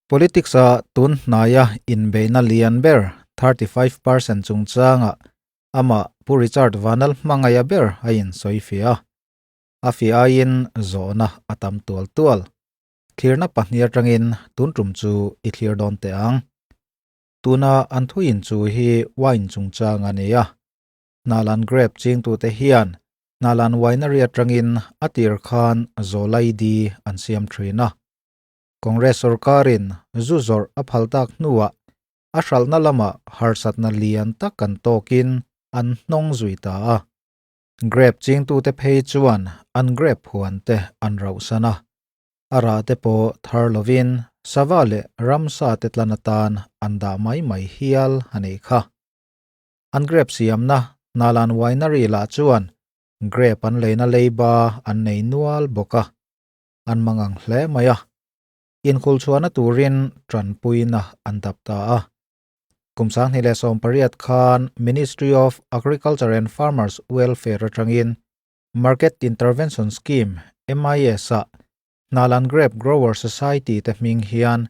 Politics-a tun hnaia inbeihna lian ber 35% chungchangah amah Pu Richard Vanal hmangaih ber a insawi fiah a. A fiah aiin zawhna a tam tual tual. Thlirna pahnih atangin tun tum chu i thlir dawn teh ang. Tuna an thuin chu hi wine chungchang a ni a. Hnalan grape chingtute hian Hnalan winery atangin a tir khan Zawlaidi an siam thin a. Congress sorkarin zu zawrh a phal tak hnuah a hralhna lamah harsatna lian tak an tawkin an hnawng zui ta a. Grape chingtute phei chuan an grape huan te an rauhsan a, a rah te pawh thar lovin sava leh ramsa te tlan atan an dah mai mai hial a nih kha. An grape siamna Hnalan Winery lah chuan grape an leina leiba an nei nual bawk a. an mangang hle mai a, inkhulchhuahna turin tanpuina an dap ta a. Kum 2018 khan Ministry of Agriculture and Farmers Welfare atangin Market Intervention Scheme, MIS, ah Hnalan Grape Grower Society te hming hian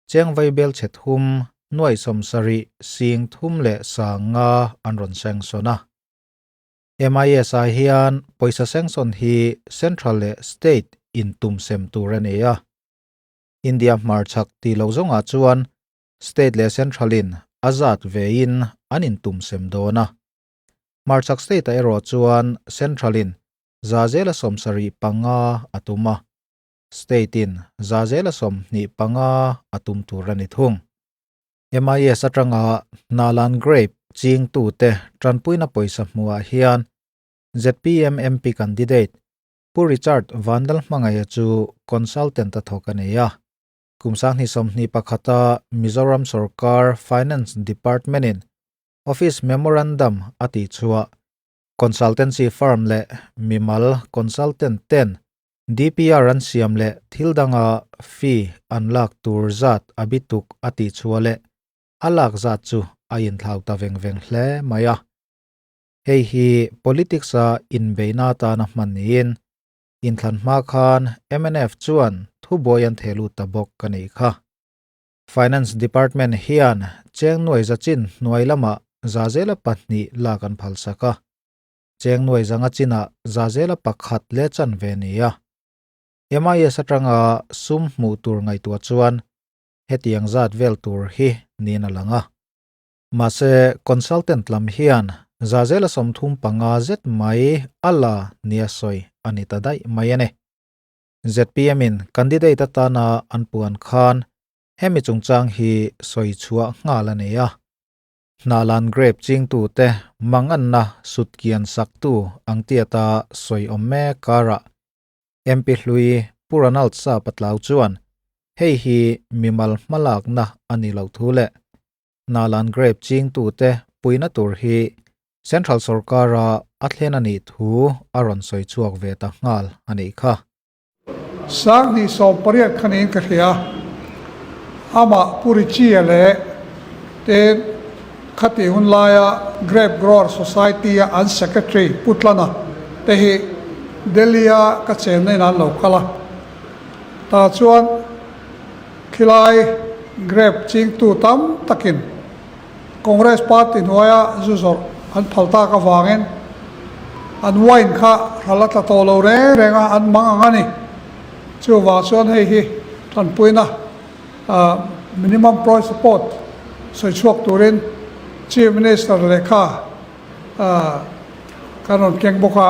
cheng vaibel chhe thum, nuaih 70, sing thum leh 5000 an rawn sanction a. MIS-ah hian pawisa sanction hi Central leh State in tum sem tur a ni a. India hmarchhak tih loh zawngah chuan State leh Central in a zat vein an in tum sem dawn a. Hmarchhak State-ah erawh chuan Central in 75% a tum a, State in 25% a tum tur a ni thung. MIS atanga Hnalan Grape chingtute tanpuina pawisa hmuhah hian zpm MP candidate Pu Richard Vanlalhmangaia chu consultant a thawk a nei a. Kum 2021-a Mizoram sorkar Finance Department-in Office Memorandum a tihchhuah consultancy firm leh mimal consultant ten DPR an siam leh thil danga fee an lak tur zat a bituk a tihchhuah leh a lak zat chu a inthlau ta veng veng hle mai a. Hei hi politics-a inbeihna atana hman niin inthlan hma khan mnf chuan thubuai an theh lut ta bawk a nih kha. Finance Department hian cheng nuai za chin hnuai lamah 2% lak an phalsak a. Cheng nuai zanga chinah 1% leh chanve a ni a. MIS atanga sum hmuh tur ngaihtuah chuan hetiang zat vel tur hi niin a lang a. Mahse, consultant lam hian 35% zet mai a la nia sawi a ni ta daih mai a ni. ZPM in candidate atana an puan khan hemi chungchang hi sawi chhuah nghal a ni a. Hnalan grape chingtute manganna sutkian saktu ang tiata sawi awm mek karah MP hlui Pu Ronald Sa Patlau chuan hei hi mimal hmalakna a ni loh thu leh Hnalan grape chingtute puina tur hi Central sorkara a thlen a nih thu a rawn sawi chhuak ve ta nghal a nih kha. 2018 khanin ka hria amah Pu Richie leh te khati hun laia Grape Grower Society a an Secretary Pu Tlana te hi Delhi a ka chenna in an lo kal a. Tah chuan khilai grape chingtu tam takin Congress party hnuaia zu zawrh an phal tak avangin an wine kha ral a tla tawh lo reng reng a, an mang ang a ni. Chuvang chuan hei hi tanpuina minimum price support sawi chhuak turin Chief Minister lehkha kan rawn keng bawk a,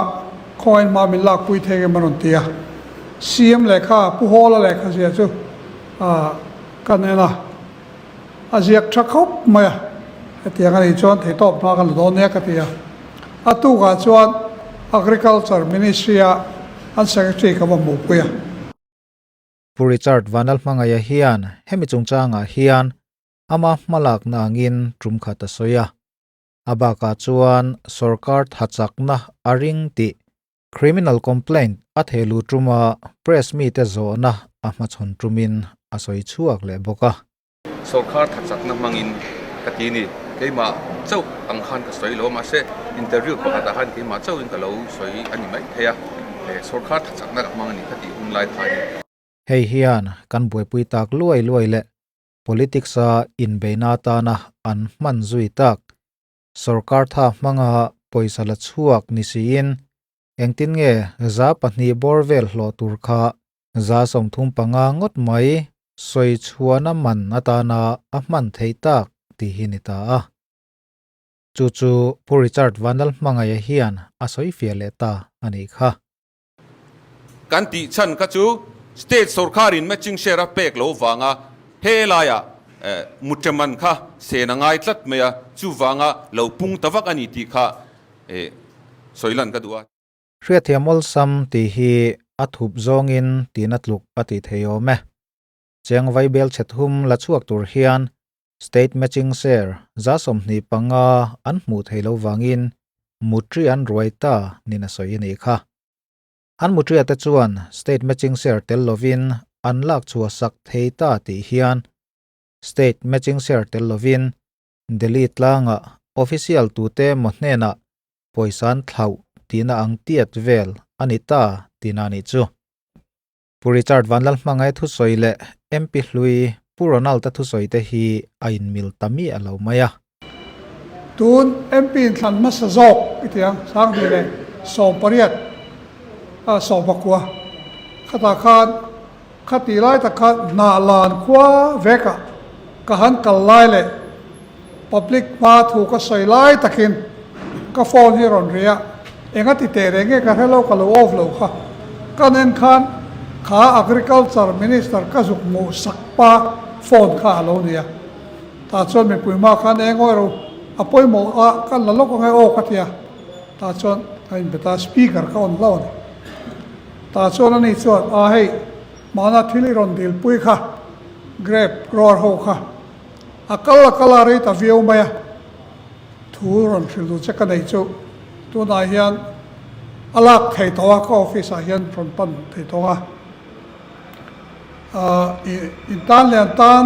khawngaiin hma min lakpui thei ngem a rawn ti a. CM lehkha Pu Hawla lehkha zia chu kan en a. A ziak tha khawp mai a, hetiang a nih chuan theihtawp hma kan la dawn nia ka ti a. A tukah chuan Agriculture Ministry-a an Secretary ka va hmuhpui a. Pu Richard Vanlalhmangaia hian hemi chungchangah hian ama hmalakna angin tum khat a sawi a. A bakah chuan sorkar thachakna a ring tih criminal complaint a thehluh tuma press mite zawhna a hmachhawn tumin a sawi chhuak leh bawk a. Sorkar thachakna hmangin ka ti ni, keimah chauh ang khan ka sawi lo a, mahse interview pakhatah khan keimah chauhin ka lo sawi a ni mai thei a, sorkar thachakna ka hmang a ni ka tih hun lai kha hi. Hei hian kan buaipui tak luai luai leh. Politics-a inbeihna atana an hman zui tak sorkar tha hmanga pawisa la chhuak ni siin engtin nge 200 bawr vel hlawh tur kha 35% ngawt mai sawi chhuahna man atana a hman theih tak tih hi ni ta a. Chu chu Pu Richard Vanlalhmangaia hian a sawi fiah leh ta a nih kha. Kan tih chhan kha chu State sorkarin matching share a pek lo vanga he laiah mutreman kha sen a ngai tlat mai a, chuvanga lo pung ta vak a ni tih kha sawi lan ka duh a. Hriatthiam awlsam tih hi a thup zawngin tihna tluk a tih thei awm e. Cheng vaibel chhe thum la chhuak tur hian State matching share 25% an hmuh theih loh vangin mutri an ruai ta nin a sawi a nih kha. An mutria te chuan state matching share tel lovin an lak chhuah sak thei ta tih hian state matching share tel lovin Delhi tlanga official tute maw hnenah pawisa an thlauh tihna ang tiat vel a ni ta tihna a nih chu. Pu Richard Vanlalhmangaia thusawi leh MP hlui Pu Ronald-a thusawi te hi a inmil ta miah lo mai a. Tun MP inthlan hmasa zawk i ti ang, 2018 a sawmpakua khatah khan khati lai tak khan Hnahlan khua vekah ka han kal lai leh Public hma thu ka sawi lai takin ka phone hi rawn ri a, enga ti teh reng nge ka hre lo ka lo off lo kha. Ka nen khan kha Agriculture Minister ka zuk hmuh sak pa phone kha a lo ni a, tah chuan mipui hma khan eng aw ero a pawimawh a kan la lawk ange aw ka ti a, tah chuan ka inbe ta a, speaker ka on hlauh a ni. Tah chuan ani chuan a hei mahna thil i rawn dilpui kha grape grower ho kha A kal a kal a rei ta viau mai a, thu rawn hrilh duh che ka nei chu tunah hian a lak thei tawh a, ka office ah hian rawn pan thei tawh a. Aah in tan leh an tan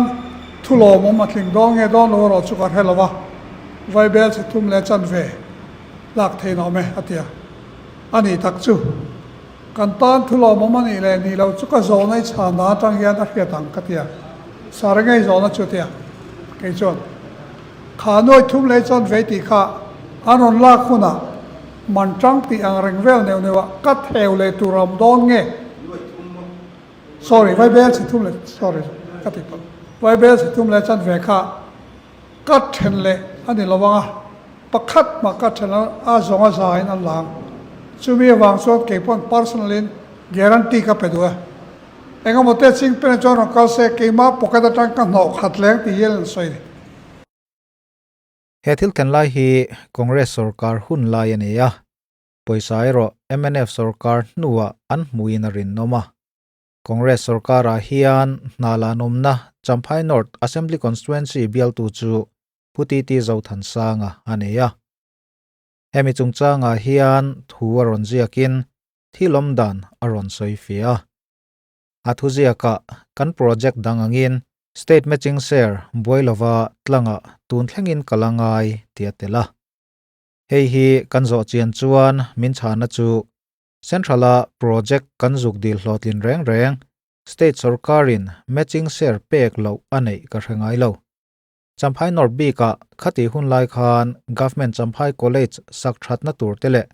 thu lawmawm a tling dawn nge dawn lo erawh chu ka hre lo a, vaibel chhe thum leh chanve lak theih nawm e a ti a, a ni tak chu. Kan tan thu lawmawm a nih leh nih loh chu ka zawhna i chhan dan atang hian a hriat ang ka ti a, Sara ngei zawhna chu tia kei chuan kha nuai thum lei chuan vei tih kha an rawn lak hunah man tang tih ang reng vel neuh neuh ah ka theu leh tur a awm dawn nge? Sorry, Vaibel chhe thum leh sorry ka ti palh, Vaibel chhe thum leh chuan ve kha Ka then leh a ni lo ang a, pakhat mah ka then a zawng a za in an la ang. Chumi avang chuan kei pawn personal in guarantee ka pe duh e. Engemaw te ching pen chuan rawn kal se keimah pocket atang ka hnawh khat leng tih hian an sawi ni. He thil then lai hi Congress sorkar hun lai a ni a, pawisa erawh mnf sorkar hnuah an hmuhin a rinawm a. Congress sorkarah hian hna lanawmna Champhai North Assembly Constituency bialtu chu Pu TT Zothansanga a nei a. Hemi chungchangah hian thu a rawn ziakin thil awm dan a rawn sawi fiah a. A thuziakah kan project dang angin State Matching Share buai lova tlangah tun thlengin kal a ngai tih a tel a. Hei hi kan zawh chian chuan min chhana chu Central-a project kan zuk dil hlawhtlin reng reng, state sorkarin matching share pek loh a neih ka hre ngai lo. Champhai North bikah khatih hun lai khan Government Champhai College sak thatna tur te leh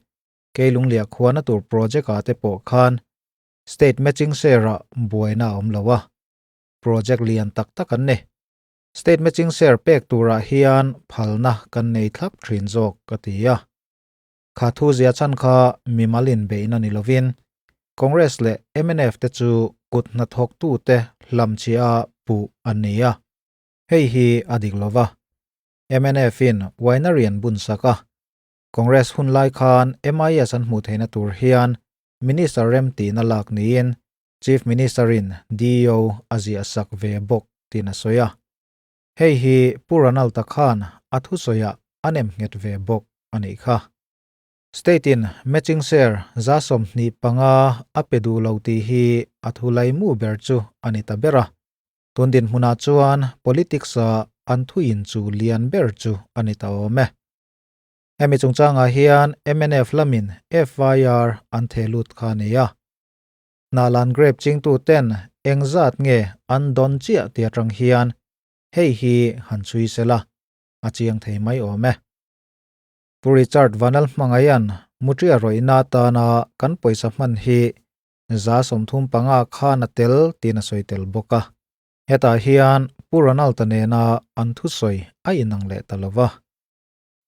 Keilungliah khuana tur project-ah te pawh khan state matching share-ah buaina a awm lo a, project lian tak tak an ni. State matching share pek turah hian phalna kan nei thlap thin zawk ka ti a. Kha thu zia chhan kha mimal inbeihna ni lovin Congress leh mnf te chu kut hnathawktute hlamchhia puh an ni a, hei hi a dik lo va. Mnf in winery an bun sak a, Congress hun lai khan MIS an hmuh theihna tur hian Minister remtihna lak niin Chief Minister in DEO a ziah sak ve bawk tiin a sawi a. Hei hi Pu Ronald-a khan a thusawiah a nem nghet ve bawk a nih kha. State in matching share 25% a pe duh lo tih hi a thu laimu ber chu a ni ta ber a. Tun dinhmunah chuan politics a an thuin chu lian ber chu a ni ta awm e. Hemi chungchangah hian mnf lamin FIR an theh lut kha a ni a. Hnahlan grape chingtu ten engzat nge an dawn chiah tih atang hian. Hei hi han chhui sela a chiang thei mai awm e. Pu Richard Vanlalhmangaia'n Mutria rawihna atana kan pawisa hman hi 35% khan a tel tiin a sawi tel bawk a. Hetah hian Pu Ronald-a nena an thusawi a inang leh ta lo va.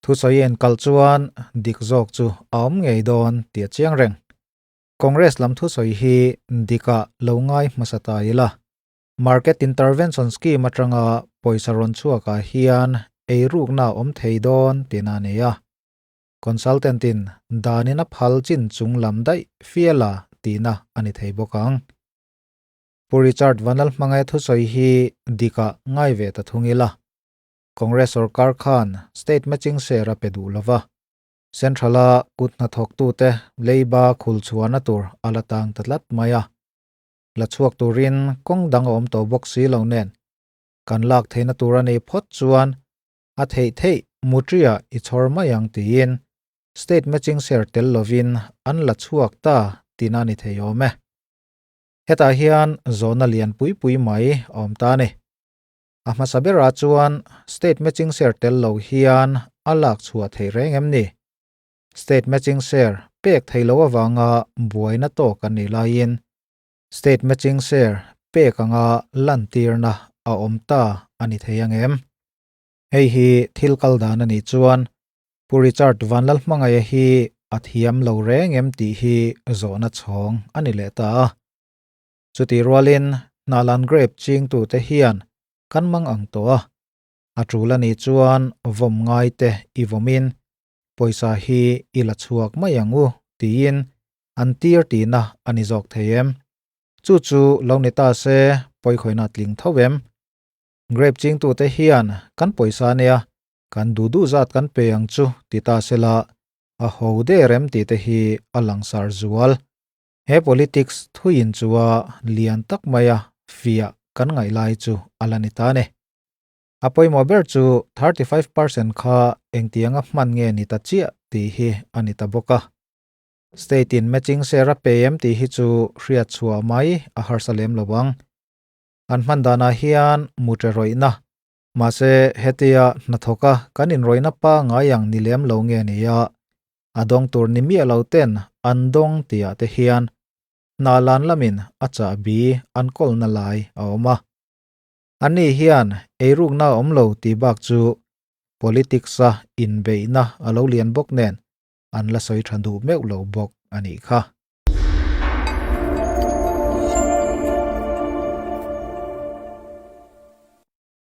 Thusawi a inkalh chuan dik zawk chu a awm ngei dawn tih a chiang reng. Congress lam thusawi hi dikah lo ngai hmasa ta ila. Market Intervention Scheme atanga pawisa rawn chhuakah hian eirukna a awm thei dawn tihna a nei a. Consultant in danin a phal chin chung lam daih fiala tihna a ni thei bawk ang. Pu Richard Vanlalhmangaia thusawi hi dikah ngai ve ta thung ila. Congress sorkar khan state matching share a pe duh lova. Central-a kut hnathawktute leiba khul chhuahna tur a la tang ta tlat mai a. La chhuak turin kawng dang a awm tawh bawk si lo nen, kan lak theihna tur a nei phawt chuan a theih theih Mutria i chhawr mai ang tiin state matching share tel lovin an la chhuak ta tihna a ni thei awm e. Hetah hian zawhna lian pui pui mai a awm ta a ni. A hmasa berah chuan state matching share tel lo hian a lak chhuah theih reng em ni? State matching share pek thei lo avanga buaina tawk an nih laiin state matching share pek anga lantirna a awm ta a ni thei ang em? Hei hi thil kal dan a nih chuan Pu Richard Vanlalhmangaia hi a thiam lo reng em tih hi zawhna chhawng a ni leh ta a. Chutih rualin Hnalan Grape chingtute hian kan mang ang tawh a, a tul a nih chuan vawm ngaite i vawmin pawisa hi i la chhuak mai ang u tiin an tir tihna a ni zawk thei em? Chu chu lo ni ta se pawikhawihnaa tling tho em? Grape chingtute hian kan pawisa nia kan duh duh zat kan pe ang chu ti ta sela a ho der em tih te hi a langsar zual. He politics thuin chua lian tak maia fiah kan ngaih lai chu a la ni ta ni. A pawimawh ber chu 35% kha engtianga hman nge ni ta chiah tih hi a ni ta bawk a. State in matching share a pe em tih hi chu hriat chhuah mai a harsa lem lo ang. An hman danah hian mutre rawihna, mahse hetia hnathawka kan inrawihna pangngai ang ni lem lo nge ni a, a dawng tur ni miah lo ten an dawng tihah te hian hna lan lamin a chahbi an kawlna lai a awm a. Anni hian eirukna a awm lo tih bak chu politics-a inbeihna a lo lian bawk nen an la sawi tha duh meuh lo bawk a nih kha.